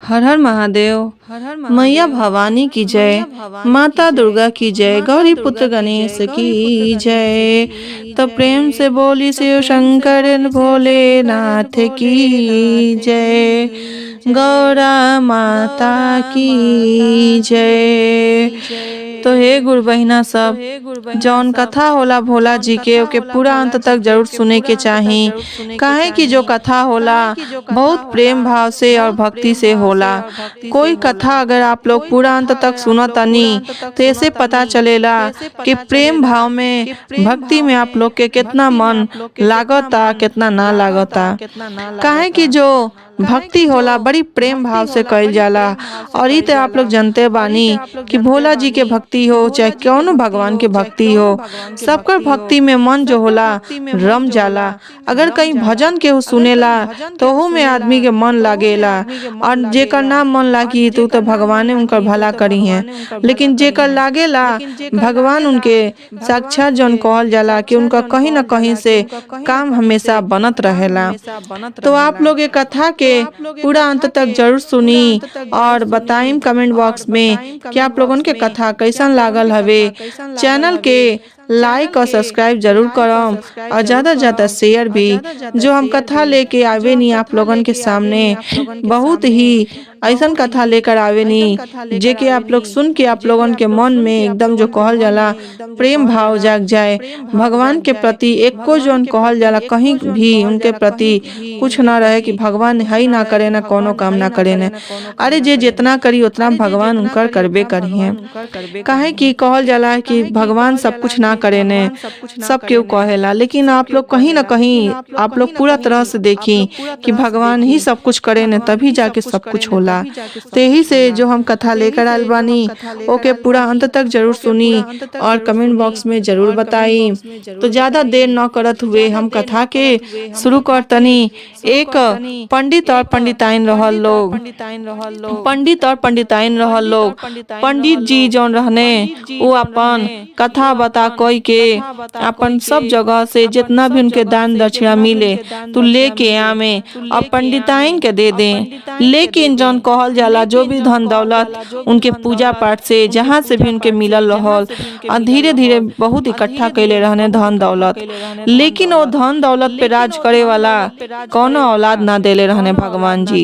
हर हर महादेव। मैया भवानी की जय, माता दुर्गा की जय, गौरी पुत्र गणेश की जय। तो प्रेम से बोली शिव शंकर भोलेनाथ की जय, गौरा माता की जय। तो हे गुरु बहिना सब, जौन कथा होला भोला जी के ओके पूरा अंत तक जरूर सुने के चाही, काहे कि जो कथा होला बहुत प्रेम भाव से और भक्ति से होला। कोई कथा अगर आप लोग पूरा अंत तक सुनतनी तो ऐसे पता चलेला कि प्रेम भाव में भक्ति में आप लोग के कितना मन लागता, कितना ना लागता। काहे कि जो भक्ति होला बड़ी प्रेम भाव से कइल जाला। और ई ते आप लोग जानते बानी कि भोला जी के भक्ति हो चाहे कौनो भगवान के भक्ति हो, सबकर भक्ति में मन जो होला रम जाला। अगर कहीं भजन केहू सुनेला तो ओहू में आदमी के मन लागेला, और जेकर ना मन लागी तो तो भगवाने उनकर भला करी है, लेकिन जेकर लागेला भगवान उनके साक्षात जौन कहल जाला कि उनका कहीं ना कहीं से काम हमेशा बनत रहेला। तो आप लोग ये कथा के पूरा अंत तक जरूर सुनी और बताइम कमेंट बॉक्स में कि आप लोगन के कथा कैसन लागल हवे। चैनल के लाइक और सब्सक्राइब जरूर करम और ज़्यादा से ज़्यादा शेयर भी। जो हम कथा लेके आवे नी आप लोगन के सामने, बहुत ही ऐसन कथा लेकर आवे नी जे कि आप लोग सुन के आप लोगन के मन में एकदम जो कहल जाला प्रेम भाव जाग जाए भगवान के प्रति। एको जौन कहल जाला कहीं भी उनके प्रति कुछ ना रहे कि भगवान है ही ना करे ना कोनो काम ना करे ना, अरे जे जितना करी उतना भगवान उनकर करबे करी है। काहे कि कहल जाला कि भगवान सब कुछ ना करे ने, सब केहू कहेला, लेकिन आप लोग कहीं ना कहीं आप लोग पूरा तरह से देखी कि भगवान ही सब कुछ करे ने, तभी जाके सब कुछ होला। तो यही से जो हम कथा लेकर आयल बानी ओके पूरा अंत तक जरूर सुनी और कमेंट बॉक्स में जरूर बताई। तो ज्यादा देर न करत हुए हम कथा के शुरू करतनी। एक पंडित और पंडिताइन रहल लोग, पंडित और पंडिताइन रहल लोग। पंडित जी जौन रहने वो अपन कथा बता कोई के अपन सब जगह से जितना भी उनके दान दक्षिणा मिले तो लेके आमे और पंडिताइन के दे दे। लेकिन जौन कहल जाला जो भी धन दौलत उनके पूजा पाठ से जहाँ से भी उनके मिलल रहल और धीरे धीरे बहुत इकट्ठा कैले रहने धन दौलत, लेकिन वो धन दौलत पे राज करे वाला कोनो औलाद ना देले रहने भगवान जी।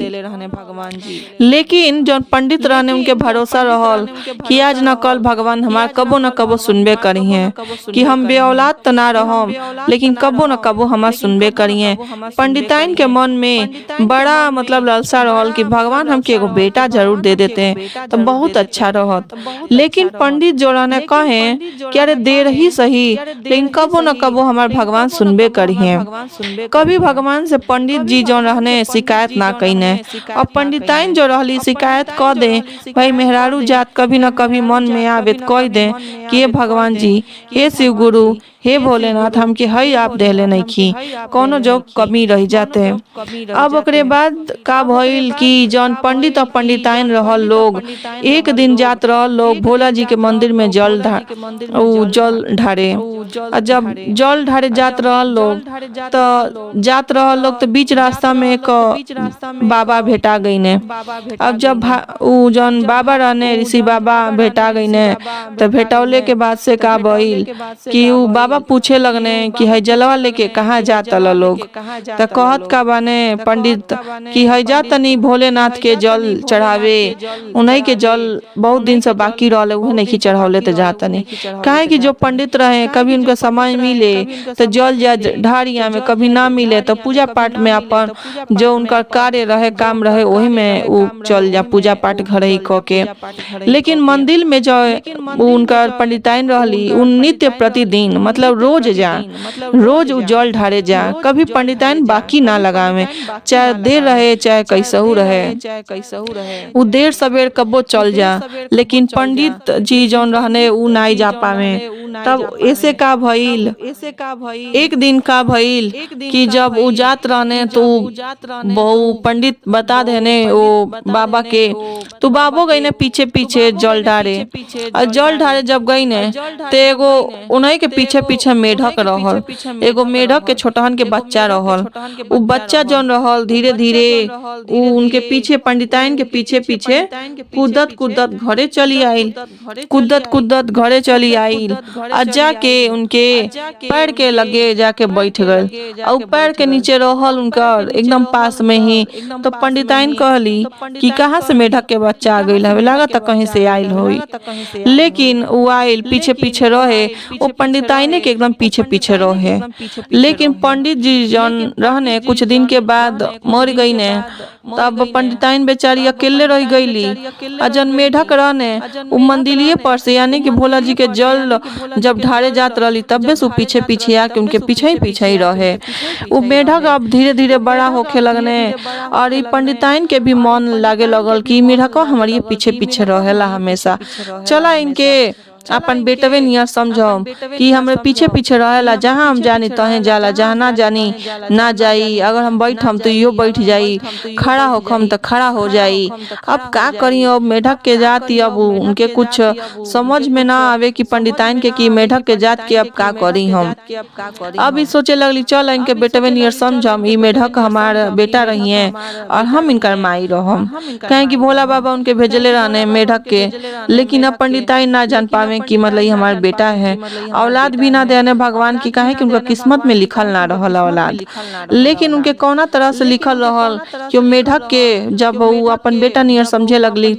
लेकिन जौन पंडित रहने उनके भरोसा रहल कि आज न कल भगवान हमार कबो न कबो सुनबे करी है कि हम बेऔलाद तो ना रहम, लेकिन कबो न कबो हमार सुनबे करी है। पंडिताइन के मन में बड़ा मतलब लालसा रहल कि भगवान हमके एगो बेटा जरूर दे देते हैं तो बहुत अच्छा रहत। लेकिन पंडित जो रहने कहे कि अरे देर ही सही, लेकिन कबो न कबो हमार भगवान सुनबे करी है। कभी भगवान से पंडित जी जो रहने शिकायत ना कईने और पंडिताइन जो रहली शिकायत क दे, भाई मेहरारू जात कभी न कभी मन में आवे तो कह दे कि हे भगवान जी, हे शिव गुरु, हे भोलेनाथ, हमके हई आप देले नइखी, कोनो जो कमी रह जाते। अब ओकरे बाद का भइल कि जौन पंडित और पंडिताइन रहल लोग एक दिन जात रहल लोग भोला जी के मंदिर में जल जल ढारे। और जब जल ढारे जात रहल लोग तो जात रहल लोग तो बीच रास्ता में एक बाबा भेटा गईने। अब जब उ जौन बाबा रहने ऋषि बाबा भेटा गईने तो भेटौले के बाद से का भइल कि उ बाबा पूछे लगने कि है जलवा लेके कहाँ जात लोग। तो कहत का बाने पंडित कि है जा तनी भोलेनाथ के जल चढ़ावे, उन्हीं के जल बहुत दिन से बाकी रहले उहे नहीं चढ़ावले तो जातनी। काहे कि जो पंडित रहे कभी उनका समय मिले तो जल जा ढारिया में, कभी ना मिले तो पूजा पाठ में अपन जो उनका कार्य रहे काम रहे वही में वो चल जा पूजा पाठ घर ही क के। लेकिन मंदिर में जो उनका पंडिताइन रहली उन नित्य प्रतिदिन मतलब रोज जा, रोज उ जल ढारे जा, कभी पंडिताइन बाकी ना लगावे, चाहे देर रहे चाहे कैसहू रहे, उ देर सवेर कबो चल जा, लेकिन पंडित जी जौन रहने उ नाई जा पावे। तब ऐसे का भइल, एक दिन का भइल कि जब उ जात रहने तो बहु पंडित बता देने वो बाबा के, तो बाबो गई ने पीछे पीछे जल ढारे। और जल ढारे जब गई ने तो एगो उन्हीं के पीछे पीछे मेढक रहल, एगो मेढक के छोटहन के बच्चा रहल। उ बच्चा जौन रहल धीरे धीरे उ उनके पीछे पंडिताइन के पीछे पीछे कूदत कूदत घरे चली आइल, कूदत कूदत घरे चली आइल आ जाके उनके पैर के लगे जाके बैठ गए और पैर के नीचे रहल उनकर एकदम पास में ही। तो पंडिताइन कहली कि कहाँ से मेढक के बच्चा आ गइल हवे, लागत कहीं से आइल होई। लेकिन उ आइल पीछे पीछे रहे, वो पंडिताइने के एकदम पीछे पीछे रहे। लेकिन पंडित जी जौन रहने कुछ दिन के बाद मर गई ने, तब पंडिताइन बेचारी अकेले रह गईली। आ जौन मेढक रहने उ मंदिलिये पर से यानी कि भोला जी के जल जब ढारे जात रहली तबे से उ पीछे पीछे आके उनके पीछे ही पीछे ही रहे। उ मेढक अब धीरे धीरे बड़ा होखे लगने और ई पंडिताइन के भी मन लागे लगल कि मेढक हमारी पीछे पीछे रहेला हमेशा, चला इनके अपन बेटवे नियर समझम कि हमरे पीछे पीछे रहेला, जहाँ हम जानी तहें जाला, जहाँ ना जानी ना जाई, अगर हम बैठम तो इहो बैठ जाई, खड़ा होखम तो खड़ा हो जाई। अब का करी, अब मेढक के जाति अब उनके कुछ समझ में ना आवे कि पंडिताइन के कि मेढक के जात के अब का करी हम। अब ई सोचे लगली चल इनके बेटवे नियर समझम, ई मेढक हमार बेटा रहिए और हम इनकर माई रहम, काहे कि भोला बाबा उनके भेजले रहने मेढक के। लेकिन अब पंडिताइन ना जान पावे कि मतलब ये हमारा बेटा है, औलाद भी ना देने भगवान की, काहे कि उनका किस्मत में लिखल ना रहल औलाद। लेकिन उनके कौना तरह से लिखल रहल कि मेढक के जब वो अपन बेटा नियर समझे लगली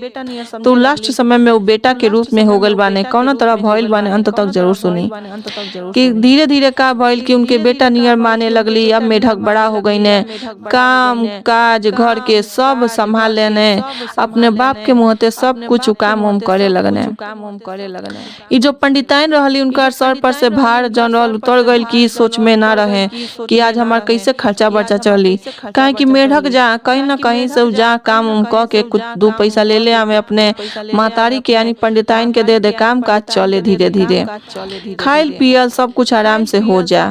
तो लास्ट समय में वो बेटा के रूप में हो गल बाने, कौना तरह भइल बाने अंत तक जरूर सुनी कि धीरे धीरे का भइल कि उनके बेटा नियर माने लगली। अब मेढक बड़ा हो गई ने, काम काज घर के सब संभाल लेने, अपने बाप के मुँहते सब कुछ काम उम करे लगने। ई जो पंडिताइन रहली उनका सर पर से भार जौन रहल उतर गइल कि सोच में ना रहे कि आज हमार कैसे खर्चा बर्चा चली, काहे कि मेढक जा कहीं ना कहीं से जा काम उम क के कुछ दो पैसा ले ले आवे अपने महतारी के यानी पंडिताइन के दे दे, काम काज चले धीरे धीरे, खाइल पियल सब कुछ आराम से हो जा।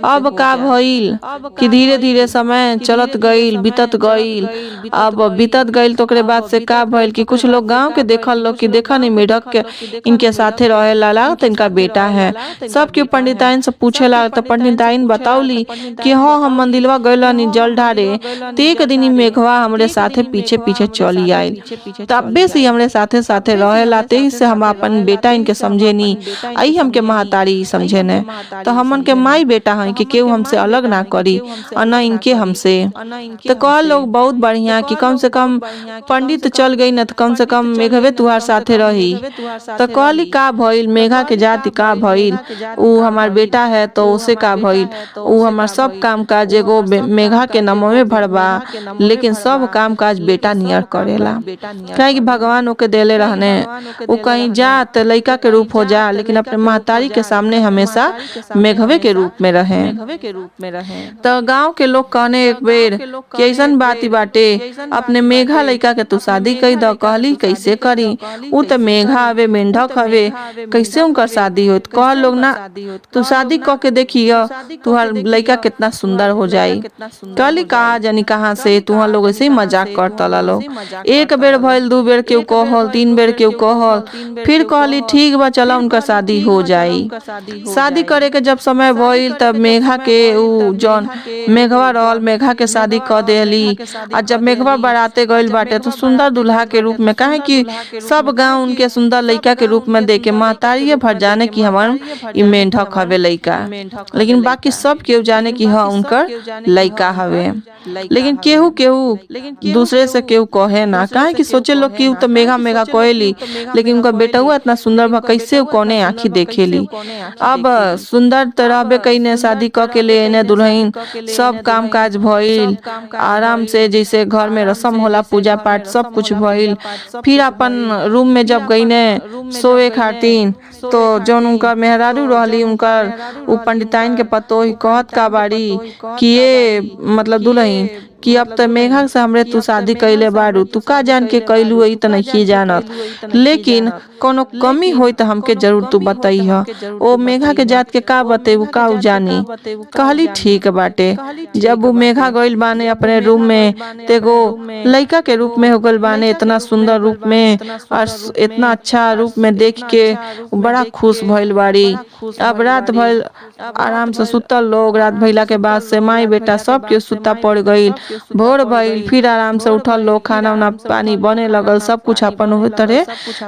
अब का भइल कि धीरे धीरे समय चलत गइल, बीतत गइल। अब बीतत गइल तो ओकरे बाद से का भइल कि कुछ लोग गांव के देखल लोग कि देखा नहीं मेढक के इनके साथे रहे ला तो इनका बेटा है। सब के पंडिताइन से पूछे ला तो पंडिताइन बतावली कि हाँ हम मंदिलवा गइल जल ढारे तो एक दिन मेघवा हमरे साथे पीछे पीछे चली आयल, तबे से हमरे साथे साथे रहेला, ते से हम अपन बेटा इनके समझे नी, आई हमके महतारी समझे ने, तो हमन के माई बेटा है कि केहू हमसे अलग ना करी और ना इनके हमसे। तो कह लोग बहुत बढ़िया कि कम से कम पंडित चल गई न तो कम से कम मेघवे तुहार साथे रही। तो कहली का भइल मेघा के जाति का भइल, उ हमार बेटा है तो उसे का भइल, उ हमार सब काम काज एगो मेघा के नमवे भरबा, लेकिन सब काम काज बेटा नियर करेला, काहे कि भगवान ओके देले रहने, उ कहीं जा तो लइका के रूप हो जा, लेकिन अपने महतारी के सामने हमेशा मेघवे के रूप में रहे। तो गांव के लोग कहने एक बेर कि ऐसन बात ही बाटे, अपने मेघा लइका के तू शादी कई द। कहली कैसे करी, उ तो मेघा हवे मेंढक हवे, कैसे उनकर शादी होत। कह लोग ना तू शादी क के देखिय तुहार लइका कितना सुंदर हो जाई। कहली कहा जानी कहाँ से, तुहार लोग ऐसे ही मजाक करतला लोग। एक बेर भइल, दू बेर केहू कहल, तीन बेर केहू कहल, फिर कहली ठीक बा चला उनकर शादी हो जाई। शादी करे के जब समय भइल तब मेघा के उ जौन मेघवा रहल मेघा के शादी क देली। आ जब मेघवा बाराते गइल बाटे तो सुंदर दुल्हा के रूप में, काहे कि सब गांव उनके सुंदर लइका के रूप में देखे, महतारी भर जाने कि हमार ई मेंढक हवे लइका, लेकिन बाकी सब केहू जाने कि हाँ उनकर लइका हवे। लेकिन केहू केहू दूसरे से केहू कहे ना, काहे कि सोचे लोग कि उ तो मेघा मेघा कहेली, लेकिन उनका बेटुआ इतना सुंदर बा कैसे कौने आँखी देखेली। अब सुंदर तो रहबे कईने, शादी क के ले एने दुल्हन, सब काम काज भइल आराम से, जैसे घर में रसम होला पूजा पाठ सब कुछ भइल। फिर अपन रूम में जब गईने सोए खातिर तो जौन उनका मेहरारू रहली, उनकर उ पंडिताइन के पतोही कहत का बाड़ी कि ये मतलब दुल्हन कि अब त मेघा से हमरे तू शादी कइले बारू, तू का जान के कइलू ई त नइखी जानत, लेकिन कोनो कमी होई त हमके जरूर तू बतैह। ओ मेघा के जात के का बतेबू, का उ जानी। कहली ठीक बाटे। जब उ मेघा गइल बाने अपने रूम में तेगो लइका के रूप में हो गइल बाने, इतना सुंदर रूप में और इतना अच्छा रूप में देख के बड़ा खुश भइल बाड़ी। अब रात भइल आराम से सुतल लोग। रात भइला के बाद से माई बेटा सब के सुता पड़ गइल। भोर भइल, फिर आराम से उठल लोग, खाना उना पानी बने लगल, सब कुछ अपन ओहे तरह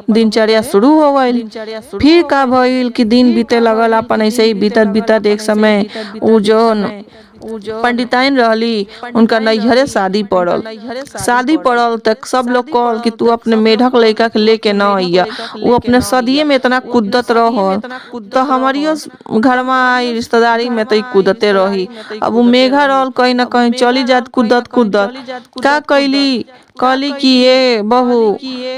दिनचर्या शुरू हो गइल। फिर का भइल कि दिन बीते लगल अपन ऐसे ही बीतत बीतत एक समय उ जौन पंडिताइन रहली उनका नैहरे शादी पड़ल। शादी पड़ल तक सब लोग कहल कि तू अपने मेढक लइका के लेके न अइहा, उ अपने सदिये में इतना कूदत रहल त हमरियो घरमा आई रिश्तेदारी में त ई कूदते रही। अब उ मेघा रहल कहीं न कहीं चली जात कूदत कूदत। का कइली, कहली कि ये बहू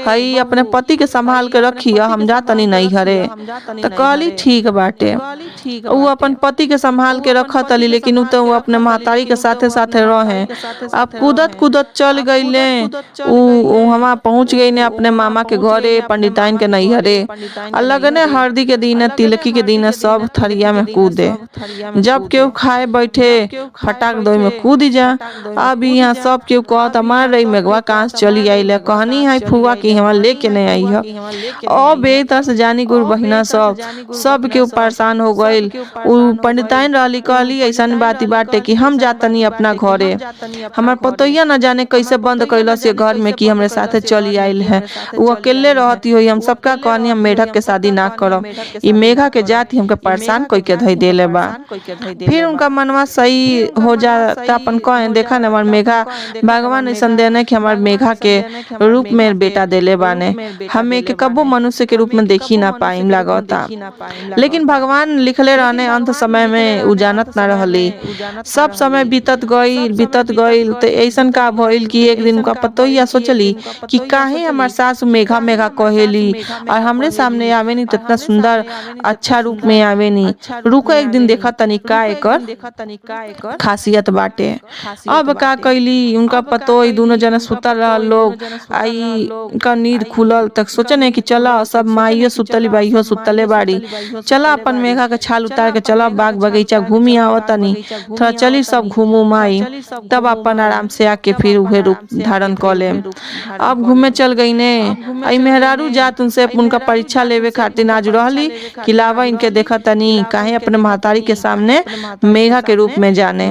हई अपने पति के संभाल के रखी, हम जा तनी नैहरे। त कहली ठीक बाटे। उ अपन पति के संभाल के रखत हली, लेकिन उ त उ अपने महतारी के साथे साथे रहे। अब कूदत कूदत चल गईले, उ वहाँ पहुंच गईने अपने मामा के घरे, पंडिताइन के नैहरे। आ लगने हरदी के दिन तिलकी के दिन सब थरिया में कूदे, जब केहू खाए बैठे फटाक दोई में कूद जा। अब यहाँ सब केहू कहत हमार रही मेघवा कहाँ से चली आइल है, कहनी है फुआ कि हमार लेके नहीं आई है। अब एक तरह से जानी गुरु बहिना सब सब केहू परेशान हो गइल। उ पंडिताइन रहली, कहली ऐसन बात बाटे कि हम जातनी अपना घरे, हमार पतोहिया न जाने कैसे बंद कैलस ये घर में कि हमरे साथे चली आइल है, उ अकेले रहती होई। हम सबका कहनी हम मेढक के शादी ना करब, ई मेघा के जाति हमके परेशान कई के धई देले बा। फिर उनका मनवा सही हो जाता, अपन कहें देखा न हमार मेघा भगवान ऐसन देने कि हमार मेघा के रूप में बेटा देले बाने, हमें के कबो मनुष्य के रूप में देखी ना पाइम लागता। लेकिन भगवान लिखले रहने अंत समय में उ जानत ना रहली। सब समय बीतत गइल बीतत गइल। तो ऐसन का भइल कि एक दिन उनका पतोहिया सोचली कि काहे हमार सास मेघा मेघा कहेली और हमरे सामने आवे नी त इतना सुंदर अच्छा रूप में आवे नी, रुको एक दिन देखा तनी का एकर खासियत बाटे। अब का कैली उनका पतोही दोनों जना सुतल रहल लोग, आई उनका नींद खुलल तक सोचने कि चला सब माइयो सुतली बाइयो सुतले बाड़ी, चला अपन मेघा के छाल उतार के चला बाग बगीचा घूमी आवत तनी, थोड़ा चली सब घूमू माई, तब अपन आराम से आके फिर उहे रूप धारण क ले। अब घूमे चल गई ने आई मेहरारू जात उनसे उनका परीक्षा लेवे खातिर आज रहली कि लावा इनके देखा तनी काहे अपने महतारी के सामने मेघा के रूप में जाने।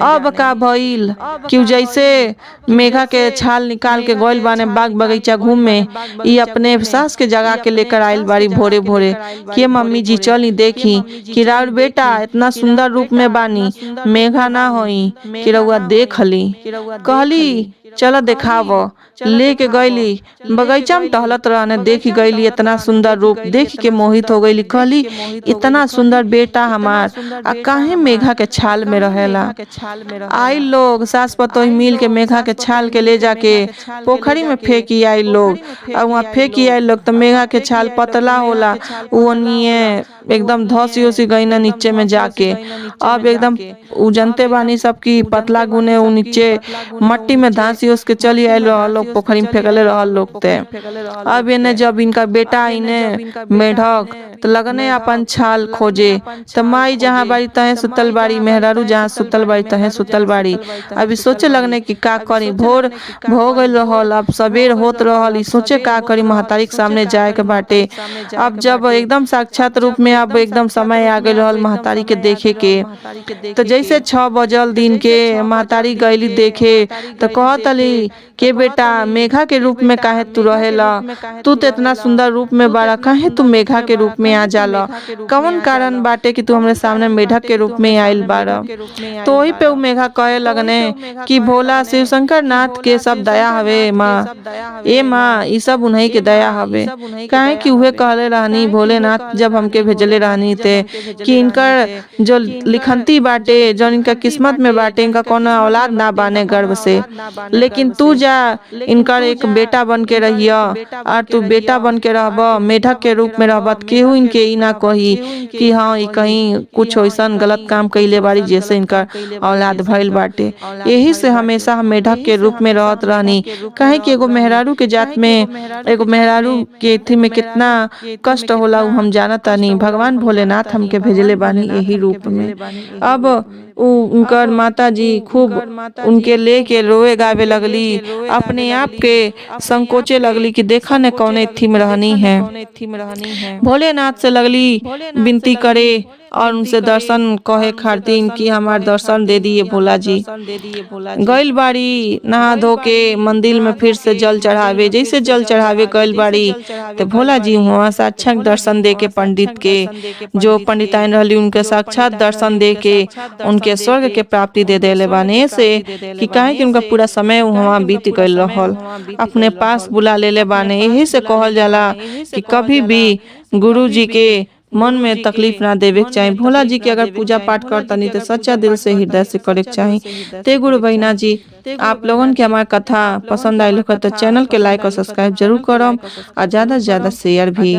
अब का भइल कि जैसे मेघा के छाल निकाल के गइल बाने बाग बगीचा घूमे, ई अपने सास के जगा के लेकर आइल बारी भोरे भोरे कि मम्मी जी चली देखी कि राउर बेटा इतना सुंदर रूप में बानी, मेघा ना होई कि रउआ देख ली। कहली चल देखाव, लेके गईली बगीचा में टहलत रहने, देख गईली इतना सुंदर रूप देख के मोहित हो गईली। कहली इतना सुंदर बेटा हमार आ काहे मेघा के छाल में रहेला। आई लोग सास पतोही मिल के मेघा के छाल के ले जाके पोखरी में फेंकी आई लोग। और वहाँ फेंकी आई लोग तो मेघा के छाल पतला होला, वो निये एकदम धसी उसी गई ना नीचे में जाके। अब एकदम उ जनते बानी सब की पतला गुने उ नीचे मट्टी में धांसी उसके चली आयल रहल लोग, पोखरी में फेंकले रहल लोग ते। अब इन्हें जब इनका बेटा आइने मेढक तो लगने अपन छाल खोजे, तो माई जहाँ बारी तहे सुतल बारी, मेहरारू जहाँ सुतल बारी तहे सुतल बारी। अभी सोचे लगने कि का करी, भोर भो गइल रहल, अब सबेर होत रहल, ई सोचे का करी महतारी के सामने जाए के बाटे। अब जब एकदम साक्षात रूप में अब एकदम समय आ गइल रहल महतारी के देखे के, तो जैसे 6 बजल दिन के महतारी गईली देखे तो कहतली के बेटा मेघा के रूप में काहे तू रहेला, तू तो इतना सुंदर रूप में बाड़ा, काहे तू मेघा के रूप में आ जाला, कौन कारण बाटे कि तू हमरे सामने मेढक के रूप में आइल बाड़ा। तो वही पे उ मेघा कहे लगने कि भोला शिव शंकर नाथ के सब दया हवे माँ, ए माँ ई सब उन्हीं के दया हवे, काहे कि उहे कहले रहनी भोलेनाथ जब हमके भेजले भेजले रहनी ते कि इनकर जो लिखंती बाटे, जौन इनका किस्मत में बाटे, इनका कोनो औलाद ना बाने गर्भ से, लेकिन तू जा इनकर एक बेटा बन के रहिय और तू बेटा बन के रहब, मेढक के रूप में रहब, त केहू इनके ई ना कही कि हाँ ई कहीं कुछ ऐसन गलत काम कइले बारी जैसे इनकर औलाद भइल बाटे। यही से हमेशा हम मेढक के रूप में रहत रहनी। काहे कि एगो मेहरारू के जात में, एगो मेहरारू के एथी में कितना कष्ट होला उ हम जानतानी। भगवान भोलेनाथ हमके भेजले बानी यही रूप में। अब उ उनकर माता जी खूब उनके लेके रोए गावे लगली, अपने आप के संकोचे लगली कि देखा न कौने थी में रहनी है। भोलेनाथ से लगली विनती करे और उनसे दर्शन कहे खातिर कि हमार दर्शन दे दिए भोला जी। गइल बाड़ी नहा धो के मंदिर में फिर से जल चढ़ावे, जैसे जल चढ़ावे गइल बाड़ी तो भोला जी वहाँ साक्षात दर्शन दे के पंडित के, जो पंडिताइन रहली उनके साक्षात दर्शन दे के उनके स्वर्ग के प्राप्ति दे देले बाने से कि काहे कि उनका पूरा समय वहाँ बीत गइल रहल, अपने पास बुला लेले बाने। यही से कहल जाला कि कभी भी गुरु जी के मन में तकलीफ ना देवे के चाही। भोला जी के अगर पूजा पाठ करतनी तो सच्चा दिल से हृदय से करे के चाही। ते गुरु बहिना जी, आप लोगन के हमार कथा पसंद आयल हो तो चैनल के लाइक और सब्सक्राइब जरूर करम और ज्यादा से ज्यादा शेयर भी।